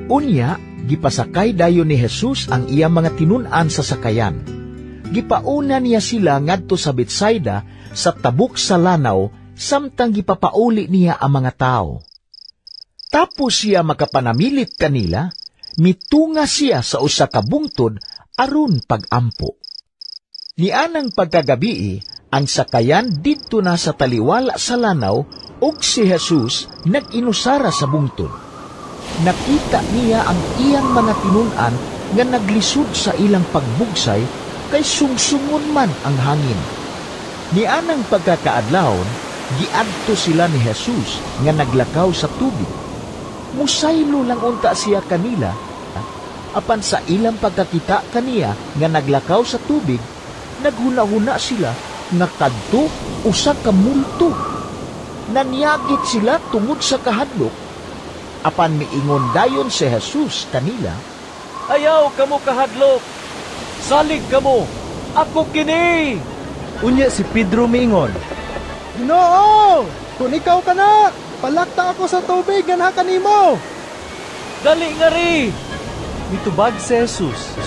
Unya, gipasakay dayon ni Jesus ang iyang mga tinun-an sa sakayan. Gipauna niya sila ngadto sa Betsaida sa tabok sa lanaw samtang gipapauli niya ang mga tao. Tapos siya makapanamilit kanila, mitunga siya sa usa ka bungtod aron pagampo. Nianang pagkagabii, ang sakayan didto na sa taliwala sa lanaw ug si Jesus nag-inusara sa bungtod. Nakita niya ang iyang mga tinun-an nga naglisod sa ilang pagbugsay kay sungsungon man ang hangin. Nianang pagkakaadlawon, giadto sila ni Jesus nga naglakaw sa tubig. Musaylo lang unta siya kanila, apan sa ilang pagkakita kaniya nga naglakaw sa tubig, naghuna-huna sila nga kadto usa ka multo. Nanyagit sila tungod sa kahadlok. Apan miingon dayon si Jesus kanila, "Ayaw kamo kahadlok, salig kamo, ako kini!" Unya si Pedro miingon, "Ginoo, kung ikaw ka na, palakta ako sa tubig nganha kanimo." "Dali nga ri!" Mitubag si Jesus.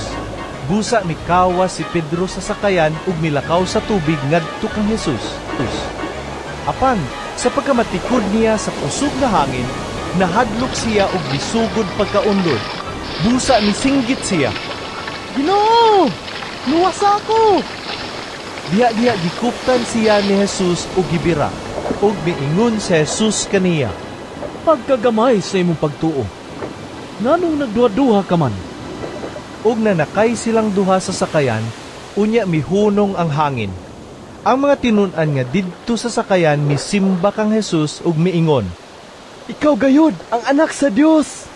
Busa mikawa si Pedro sa sakayan ug milakaw sa tubig ngadto kang Jesus. Apan sa pagkamatikod niya sa kusog nga hangin, nahadlok siya ug misugod pagkaundod. Busa misinggit siya, "Ginoo, luwasa ako!" Diha-diha gikuptan siya ni Jesus ug gibira, ug miingon si Jesus kaniya, "Pagkagamay sa imong pagtuo, nganong nagduha-duha ka man?" Ug nanakay silang duha sa sakayan, unya mihunong ang hangin. Ang mga tinun-an nga didto sa sakayan misimba kang Jesus ug miingon, "Ikaw gayud ang anak sa Dios!"